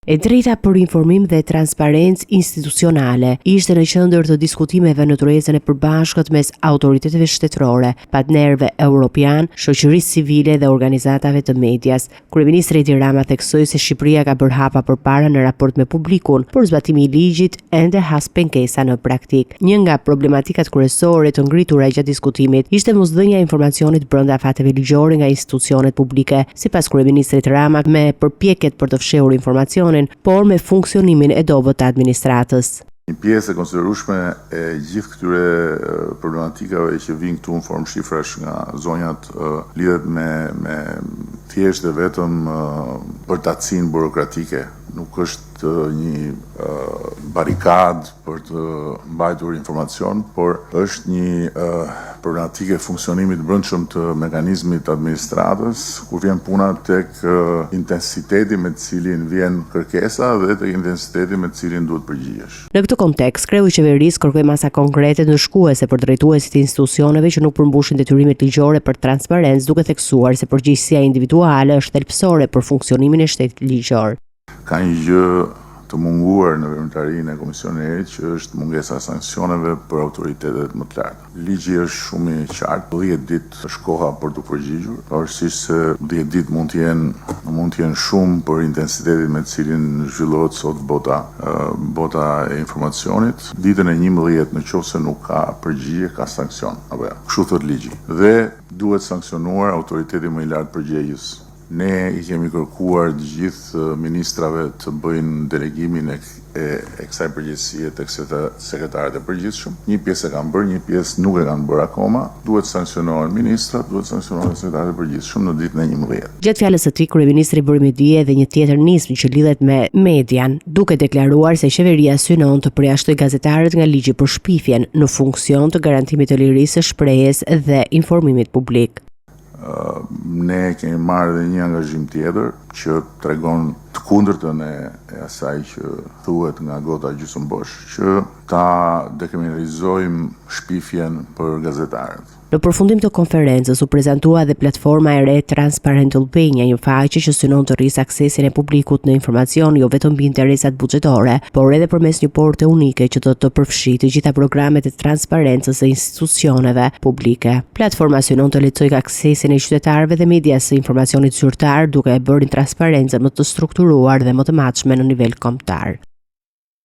E drejta për informim dhe transparencë institucionale ishte në qendër të diskutimeve në tryezën e përbashkët mes autoriteteve shtetërore, partnerëve europianë, shoqërisë civile dhe organizatave të medias. Kryeministri Edi Rama theksoi se Shqipëria ka bërë hapa përpara në raport me publikun, por zbatimi i ligjit ende has pengesa në praktikë. Një nga problematikat kryesore të ngritura gjatë diskutimit ishte mosdhënia e informacionit brenda afateve ligjore nga institucionet publike, sipas kryeministrit Rama me përpjekjet për të fshehur informacionin, por me funksionimin e dobët të administratës. Një pjesë e konsiderueshme e gjithë këtyre problematikave që vijnë këtu në formë shifrash nga zonjat lidhet me me thjesht dhe vetëm përtacinë burokratike. Nuk është një barrikadë për të mbajtur informacion, por është një problematikë e funksionimit të brendshëm të mekanizmit të administratës, kur vjen puna tek intensiteti me të cilin vjen kërkesa dhe tek intensiteti me të cilin duhet të përgjigjesh. Në këtë kontekst, kreu i qeverisë kërkoi masa konkrete ndëshkuese për drejtuesit e institucioneve që nuk përmbushin detyrimet ligjore për transparencë, duke theksuar se përgjegjësia individuale është thelbësore për funksionimin e shtetit ligjor. Ka një gjë të munguar në veprimtarinë e komisionerit që është mungesa e sanksioneve për autoritetet më të larta. Ligji është shumë i qartë, 10 ditë është koha për t'u përgjigjur, pavarësisht se 10 ditë mund të jenë mund të jenë shumë për intensitetin me të cilin zhvillohet sot bota bota e informacionit. Ditën e 11 në qoftë se nuk ka përgjigje, ka sanksion, apo jo. Kështu thotë ligji. Dhe duhet sanksionuar autoriteti më i lartë përgjegjës. Ne i kemi kërkuar të gjithë ministrave të bëjnë delegimin e e kësaj përgjegjësie tek sekretarët e përgjithshëm. Një pjesë e kanë bërë, një pjesë nuk e kanë bërë akoma. Duhet të sanksionohen ministrat, duhet të sanksionohen sekretarët e përgjithshëm në ditën e 11. Gjatë fjalës së tij, kryeministri bëri me dije edhe një tjetër nismë që lidhet me median, duke deklaruar se qeveria synon të përjashtojë gazetarët nga ligji për shpifjen në funksion të garantimit të lirisë së shprehjes dhe informimit publik. Ne kemi marrë edhe një angazhim tjetër që tregon të kundërtën e asaj që thuhet nga gota gjysmë bosh, që ta dekriminalizojmë shpifjen për gazetarët. Në përfundim të konferencës u prezantua edhe platforma e re Transparent Albania, një faqe që synon të rrisë aksesin e publikut në informacion jo vetëm mbi interesat buxhetore, por edhe përmes një porte unike që do të përfshijë të gjitha programet e transparencës së institucioneve publike. Platforma synon të lehtësojë aksesin e qytetarëve dhe medias së informacionit zyrtar, duke e bërë transparencën më të strukturuar dhe më të matshme në nivel kombëtar.